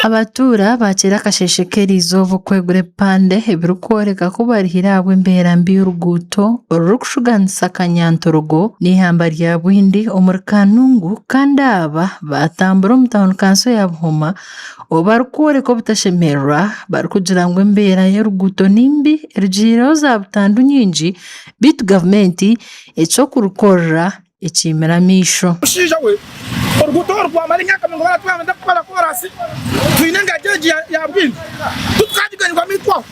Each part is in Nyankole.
Abatuura baakyera akasheeshe k'eriizooba okwegura ebipande ebirikworeka ku barihire ahabw'embeera mbi y'oruguuto orurikushuganisa Kanyantorogo n'eihamba rya Bwindi omuri Kanungu kandi aba baatambura omu tauni kanso ya Buhoma obu barikworeka obutashemererwa barikugira ngu embeera y'oruguuto ni mbi erugiireho zaabutandu nyingi beitu gavumenti eky'okurukorera ekiimire amaisho. Mushaija we, oruguuto oru rwamara emyaka mirungi baratugamba ngu kukora koorasi, twine engagi egi ya Bwindi titukagiganyirwamu itwe aho.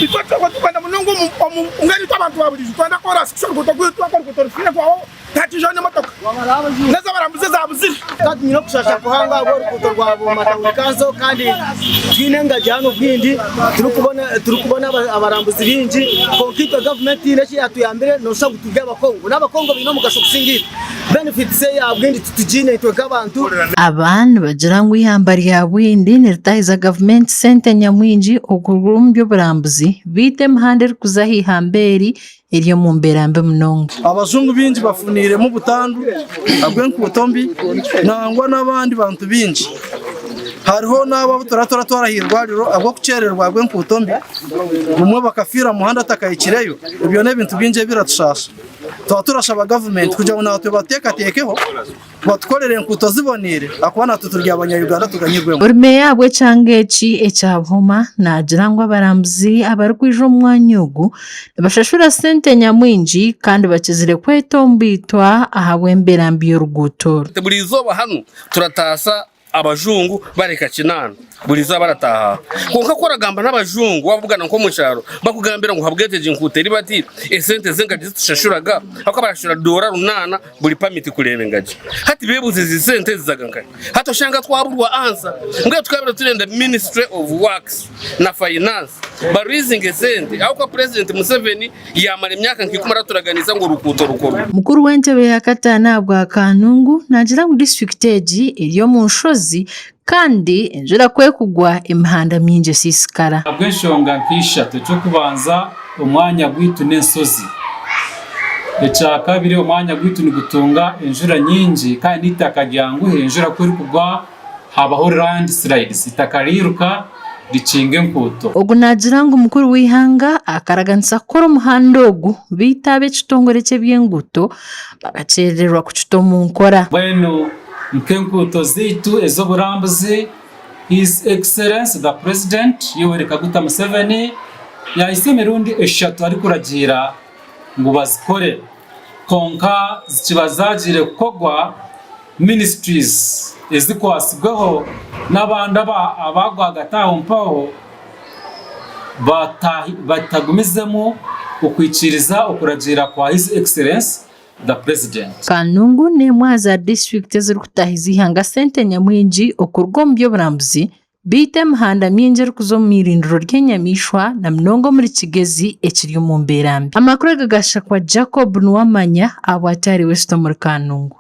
Itwe twaba turikwenda munonga omu mbwenu itwe abantu ba buriijo nitwenda koorasi kusha oruguuto rwaitu ahabw'okuba oruguuto rufiire rwaho tihakiijaho n'emotoka n'ez'abarambuzi ezaabuzire. Tukaba twine okushasha kuhango ahabw'oruguuto rwa Buhoma Town Council kandi twine engagi hanu Bwindi turikubona abarambuzi baingi kwonka itwe gavumenti tihaine eki yatuyambire noshusha ngu turi abakongo n'abakongo baine omugasho kusinga itwe benefits eya Bwindi titugiine itwe nk'abantu. Aba nibagira ngu eihamba rya Bwindi niritahiza gavumenti sente nyamwingi okuruga omu by'oburambuzi beitu emihanda erikuza aha ihamba eri eri omu mbeera mbi munonga. Abajungu baingi bafuniiremu butandu ahabw'enkuuto mbi nangwa n'abandi bantu baingi. Hariho n'abo abu turaturatwara aha irwariro ahabw'okukyerererwa ahabw'enkuuto mbi, bumwe bakafiira omu muhanda atakahikireyo. Ebyo n'ebintu bingi ebiratushaasha. Twaba turashaba gavumenti kugira ngu naitwe batuteekateekeho. Batukorere enkuuto ziboneire ahakuba natwe turi abanya Uganda tuganyirwemu. Ori meeya ahabw'ekyanga eki ekya Buhoma naagira ngu abarambuzi abarikwija omu mwanya ogu nibashashura sente nyamwingi kandi bakizire kwetomboitwa ahabw'embeera mbi y'oruguuto oru. Buri izooba hanu turataasa Abajungu bareka kinaana buri izooba barataaha aha. Kwonka ku oragamba n'abajungu waabugana nk'omu kyaro bakugambira ngu habw'egi egi nkuuto eri bati, esente z'engagi ezi tushashuraga ahabw'okuba barashashura doora runaana buri pamiti kureeba engagi. Hati beebuuze ezi sente zizaga nkahi? Hati oshanga twaburwa ansa. Mbwenu tukaabaire turenda Ministry of Works na Finance baririizinge esente ahabw'okuba Purezidenti Museveni Yaamara emyaka nka ikumi araturaganisa ngu orukuuto rukorwe. Mukuru w'entebe ya kataano ahabwa Kanungu naagira ngu disiturikiti egi eri omu nshozi kandi enjura ku ekugwa emihanda mingi esiisikara. Ahabw'enshonga nk'ishatu. Eky'okubanza, omwanya gwaitu n'enshozi. Ekyakabiri, omwanya gwaitu nigutunga enjura nyingi kandi n'eitaka ryanguhi enjura ku erikugwa Habaho landslides, eitaka riiruka rikinga enkuuto. Ogu naagira ngu mukuru w'eihanga akaraganisa kukora omuhanda ogu beitu ab'ekitongore ky'eby'enguuto bakakyerererwa kukita omu nkora. Mbwenu nk'enkuuto zaitu ez'oburambuzi, His Excellency the President Yoweri Kaguta Museveni yaahitsya emirundi eshatu arikuragiira ngu bazikore. Kwonka zikiba zaagiire kukorwa ministries ezikwatsirweho n'abandi abaagwa ahagati aho mpaho batagumizemu okwikiriza okuragiira kwa His Excellency the President. Kanungu n'emwe aha za disiturikiti ezirikutahiza eihanga sente nyamwingi okuruga omu by'oburambuzi Beitu emihanda mingi erikuza omu irindiro ry'enyamaishwa na munonga omuri Kigezi ekiri omu mbeera mbi. Amakuru aga gashakwa Jacob Nuwamanya ahabwa Atari West omuri Kanungu.